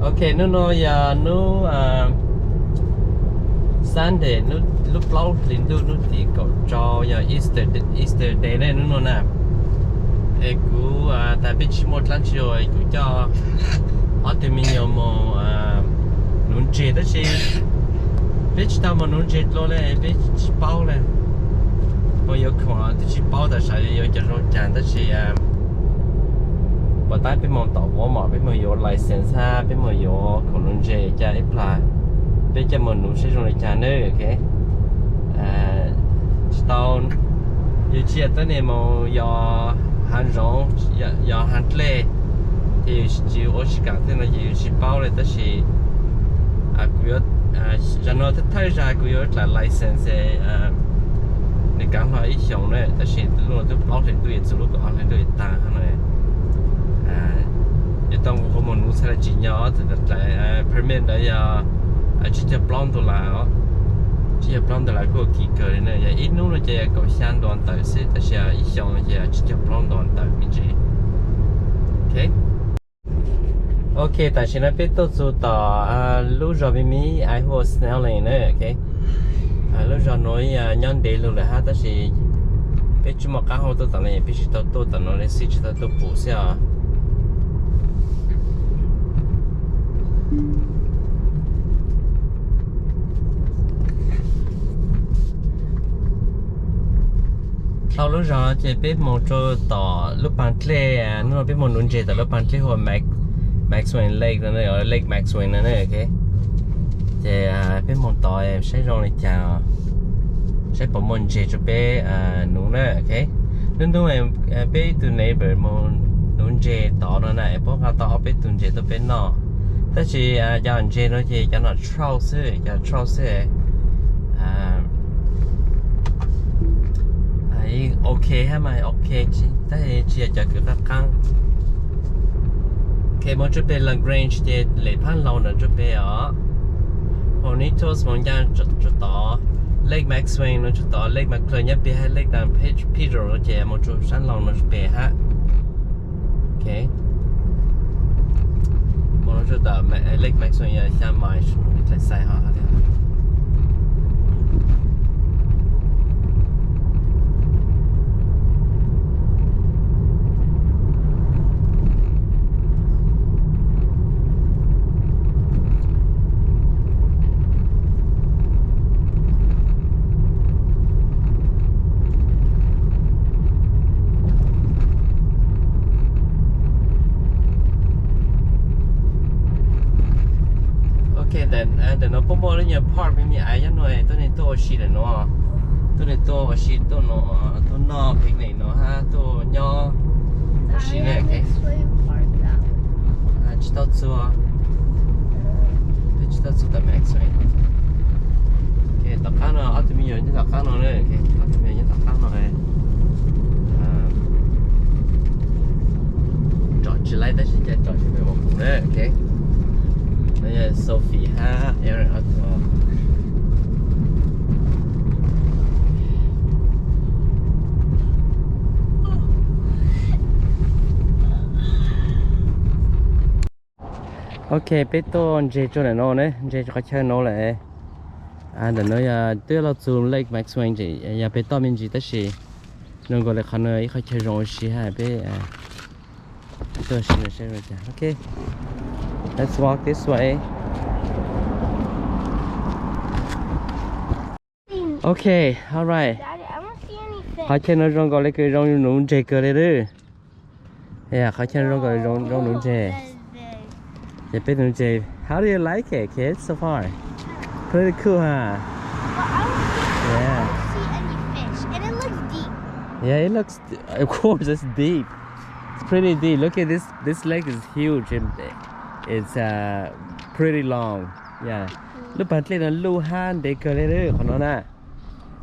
Ok, hnub no yog hnub Sunday, lub plaub hlis ntuj, hnub tim kaum rau, yog Easter, Easter Day ne hnub no na. Es kuv tas peb tsis muaj dlaab tsi ua, kuv coj ob tug me nyuam mus nuv ntseg tab sis peb tsis tau mus nuv ntseg dlua le, peb tsis paub le. Mus yuav khoom twb tsis paub tas sawv yuav cov zoo caag tab sis puas tab peb mus tom Walmart, peb mus yuav license hab peb mus yuav khoom nuv ntseg ca ib plag, peb coj mus nuv saib zoo le caag nawb. Ok, tsis tau, yus tsis yog tuab neeg mus yos haav zoov, yos haav dlej, ces yus tsis ua tsis kam thiab no ces yus tsis paub le tab sis kuv yuav, zag no thawj thawj zag kuv yuav dlaim license, nws kaav hlo ib xyoos na tab sis lub no twb plaub hlis ntuj txug lub kaum ob hlis ntuj taag no, yuav tau ua mus nuv txhaj le tsim nyog txawm dlaim permit ntawd yog tsib caug plaub dollar, tsib caug plaub dollar kuj kis kawg li na. Yog ib hnub no ces yog kaum xya dollar ntawm xwb tab sis ib xyoos no ces tsib caug plaub dollar ntawm me ntsis. Ok, tam sim no peb tuaj txug tom lub zog me me hu ua Snelling na. Ok, lub zog nuav nyob ntev lug lawm hab tab sis peb tsis muaj qaab hau tuaj tom no, peb tsis tau tuaj tom no le xwb, tsis tau tuaj pum xwb os. Dhau lub zog ces peb mus rau tom lub paag dlej, hnub no peb mus nuv ntseg tom lub paag dlej hu ua Maxwing Lake no, Lake Maxwing no. Ok, ces peb mus tod saib zoo li cas, saib puas muaj ntseg rau peb nuv na. Ok, hnub nub peb ib tug neighbor mus nuv ntseg tod no na, puab nqa tau ob peb tug ntseg tuaj peb noj, tab sis cov ntseg no ces cov no trout xwb, cov trout xwb. Ok hab mas ok, tab sis tsis yog cov kws qaab qaab. Ok, moog rua peg LaGrange ces lem phaab laug ntawd rua peg os. Hornitos moog ncaaj rua tod, Lake Maxwing no rua tod, Lake McClure nyob peg hab Lake Dan Pedro ces moog rua saab laug no rua peg hab. Ok, moog rua tom Lake Maxwing yog xyaa mais, dlaim xais hov. Ok, ntawm no puab muaj lub nyuag park me me aiv nyob nuav, tuab neeg tuaj ua si ntawm nuav, tuab neeg tuaj ua si tuaj nuav, tuaj noj picnic nuav hab tuaj nyob ua si ne. Tsis tau txug, tsis tau txug tom Maxwing. Tom qaab no ob tug me nyuam nyob tom qaab no, ob tug me nyuam nyob tom qaab no. Tsom tsis laib tab sis cas tsom tsis peb ua kuv na. Ok, no yog Sophie hab Aaron ob tug. Ok, peb tuaj ntseg rua ntawm no ne, ntseg rua qhov chaw no lawm. Ntawm no yog twb los txug Lake Maxwing, yog peg toj me ntsis tab sis zoo nkaus li qhov no ib qhov chaw zoo ua si hab peb tuaj ua si no saib zoo cas. Ok, let's walk this way. Ok, alright. Qhov chaw no zoo nkaus li kws zoo nuv ntseg kawg li lawm. Qhov chaw zoo nkaus zoo nuv ntseg. Ces peb nuv ntseg. How do you like it, kids, so far? Pretty cool, huh? Yeah. Yeah, it looks, of course, it's deep. It's pretty deep. Look at this. This lake is huge and it's uh, pretty long. Yeah. Lub paag dlej no luj hab ntev kawg li qhov no na.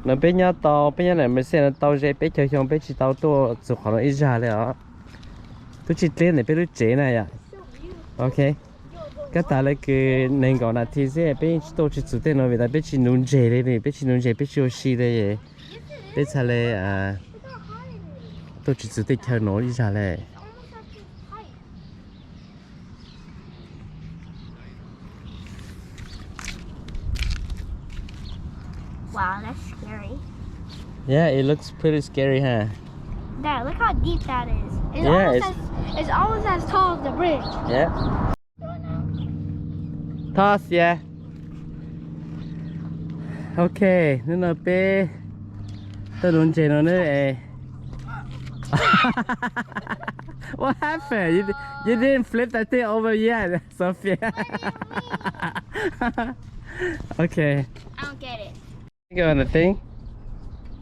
No peb nyob tau, peb nyob ntawm Merced no tau ze peb caug xyoo peb tsis tau tuaj txug qhov no ib zag li os. Tub tsi dleb ntawm peb lub tsev na yom. Ok, kab tas le kws neeg nkaum nas this xwb peb yeej tsis tuaj tsis txug tej no vim tas peb tsis nuv ntseg li, peb tsis nuv ntseg peb tsis ua si li. Peb txhaj le tuaj tsis txug tej chaw no ib zag le. Wow, that's scary. Yeah, it looks pretty scary, huh? Dad, look how deep that is. It's Yeah, almost it's as it's almost as tall as the bridge. Yeah. Toss, yeah. Ok, hnub no peb tuaj nuv ntses no nawb. What happened? You, you didn't flip that thing over yet, Sophia. Okay. I don't get it. Finger on the thing.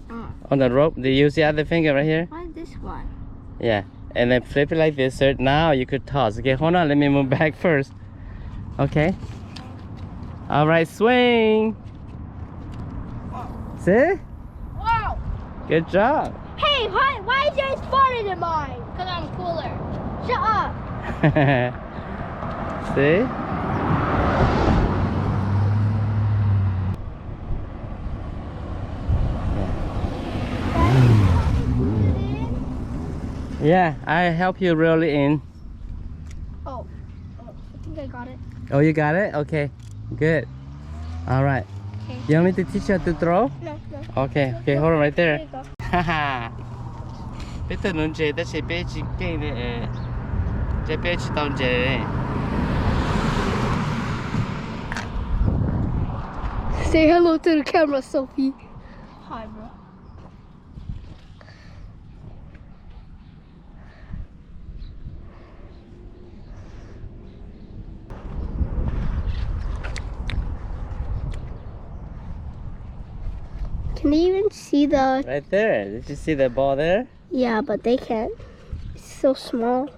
Mm. On the rope. Do you see other finger right here? Why this one? Yeah. And then flip it like this, sir. Now you could toss. Okay, hold on. Let me move back first. Okay. All right, swing. See? Wow. Good job. Hey, why, why is yours farther than mine? Because I'm cooler. Shut up. See? Yeah, I help you reel it in. Oh, oh, I think I got it. Oh, you got it? Okay, good. All right. Okay. You want me to teach you how to throw? No, no. Okay, okay, hold on right there. There you go. Haha. Peb tuaj nuv ntses tab sis peb tsis keej li, ces peb tsis tau ntses. Say hello to the camera, Sophie. Hi, bro. Can they even see the Right there. Did you see the ball there? Yeah, but they can't. It's so small.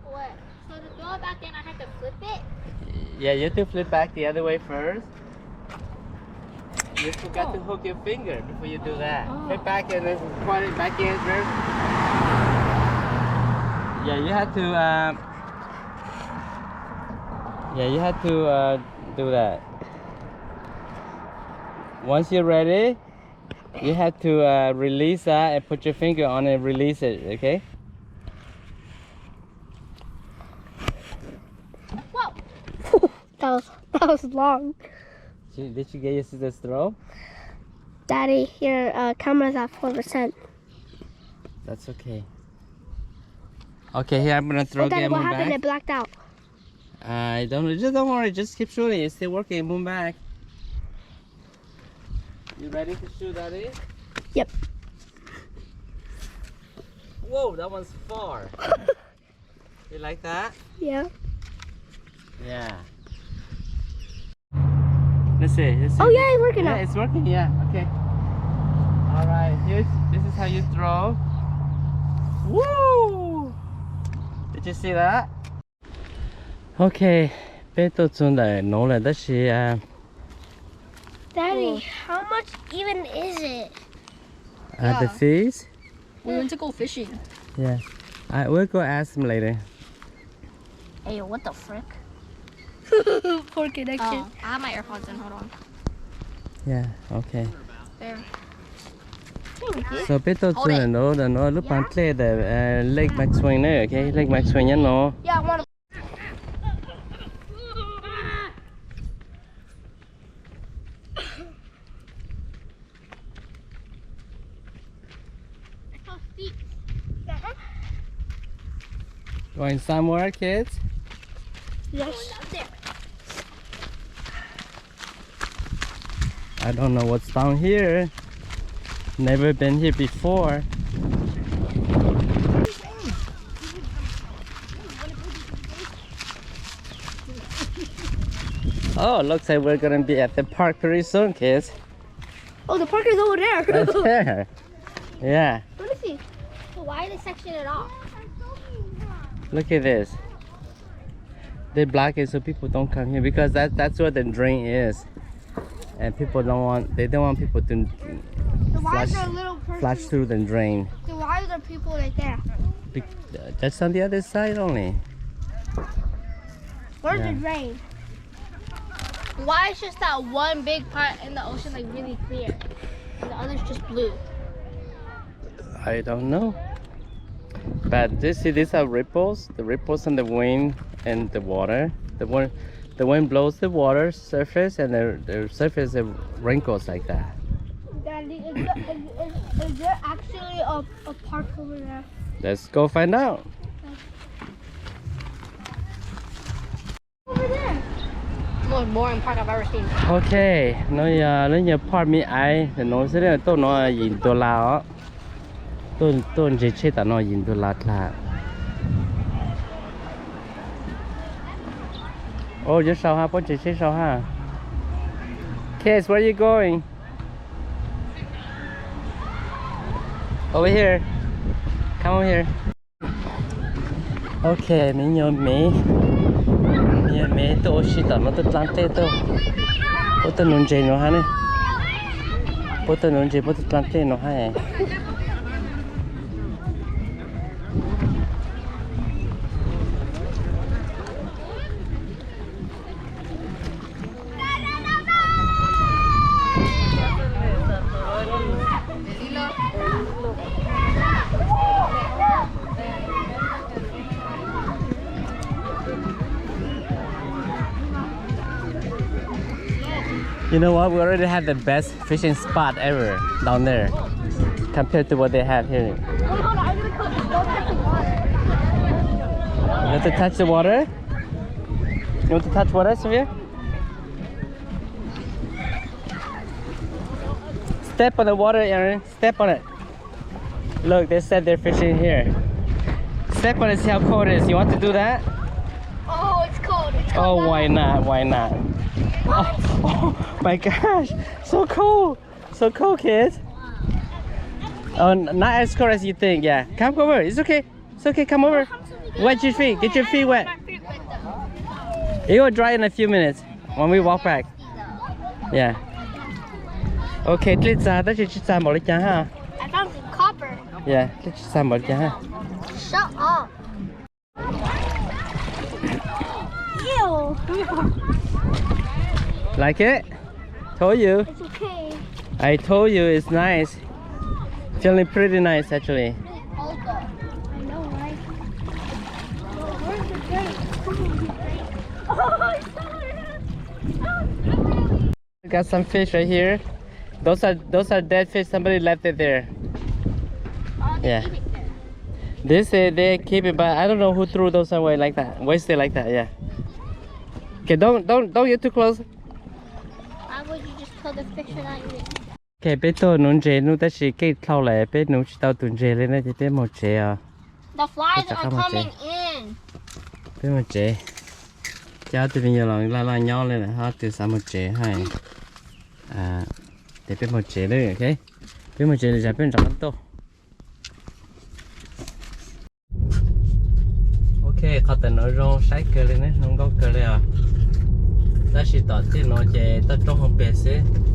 What? So to throw it back in, I have to flip it? Yeah, you have to flip back the other way first. You forgot to hook your finger before you do that. Oh. Flip back and then point it back in first. Yeah, you have to, uh, yeah, you have to, uh, do that. Once you're ready, you have to, uh, release that and put your finger on it, release it, okay? Whoa! That was, that was long. Did you, did you get your sister's throw? Daddy, your, uh, camera's at four percent. That's okay. Okay, here, I'm gonna throw Oh, Daddy, again, what move happened? Back. It blacked out. I don't know. Just don't worry. Just keep shooting. It's still working. Move back. You ready to shoot, Daddy? Yep. Whoa, that one's far. You like that? Yeah. Yeah. Let's see. Let's see. Oh, yeah, it's working now. Yeah, it's working. Yeah. Okay. All right. Here's, this is how you throw. Woo! Did you see that? Ok, peb tuaj txog ntawm nuav lawm tab sis, ah, Daddy, how much even is it? Ah, the fees? We want to go fishing. Yeah. I, we'll go ask them later. Hey, what the frick? Poor connection. Oh, I have my AirPods in. Hold on. Yeah, okay. There. Thank you. So peb tuaj txog ntawm nuav, ntawm nuav lub paag dlej ntawm, eh, Lake Maxwell na, ok, Lake Maxwell nyob nuav. Yeah, I wanna Going somewhere, kids? Yes. I don't know what's down here. Never been here before. Oh, looks like we're gonna be at the park pretty soon, kids. Oh, the park is over there. Right there. Yeah. Let me see. So why are they sectioning it off? Look at this. They block it so people don't come here because that, that's where the drain is. And people don't want, they don't want people to So why is flush, there a little person flush through the drain. Then why are there people right there? Be-, uh, that's on the other side only. Where's the drain? Why is just that one big part in the ocean, like, really clear and the other's just blue? I don't know. But this, see, these are ripples. The ripples and the wind and the water. The one, The wind blows the water surface and the, the surface wrinkles like that. Daddy, is there, is, is, is there actually a, a park over there? Let's go find out. Over there. Most boring park I've ever seen. Ok, no yog lub nyuag park me ai no xwb, tuaj no yim dollar os. Tuaj ntses tsheb tom no yim dollar dlhau. Oh, yuav sau ha, puab ntses tsheb sau ha. Kids, where are you going? Over here. Come over here. Ok, me nyuam me, me nyuam me tuaj ua si tom no tuaj dlaab dlej tuaj. Puab tuaj nuv ntses no hab ne. Puab tuaj nuv ntses, puab tuaj dlaab dlej no hab. You know what? We already had the best fishing spot ever down there compared to what they have here. You want to touch the water? You want to touch water, Sophia? Step on the water, Aaron. Step on it. Look, they said they're fishing here. Step on it, see how cold it is. You want to do that? Oh, it's cold. It's cold. Oh, why not? Why not? Oh, oh my gosh. So cold. So cold, kids. Oh, n- not as cold as you think. Yeah. Come over. It's okay. It's okay. Come over. Wet your feet. Get your feet wet. It will dry in a few minutes when we walk back. Yeah. Ok, dlej txag tab sis tsis txag npaum li cas ha. I found some copper. Yeah, dlej tsis txag npaum li cas ha. Shut up. Ew. Like it? Told you. It's okay. I told you it's nice. Feeling pretty nice, actually. I know, right? Where's the drink? Oh, it's over here. Got some fish right here. Those are, those are dead fish. Somebody left it there. Yeah. This, uh, they keep it, but I don't know who threw those away like that. Waste it like that, yeah. Okay, don't, don't, don't get too close. Why would you just pull the fish without eating? Ok, peb tuaj nuv ntses nub tab sis keej dhau lawm, peb nuv tsis tau tus ntses li na, ces peb moog tsev os. The flies are coming in. Peb moog tsev. Coj ob tug me nyuam los laj laj nyob li lawm, ob tug xav moog tsev hab. Ces peb moog tsev lawm, ok. Peb moog tsev lawm, peb rov qab tuaj. Ok, qhov tawm nuav zoo saib kawg li ne, zoo nkauj kawg li os. Tab sis tom tej nuav ces toj roob hauv pes xwb.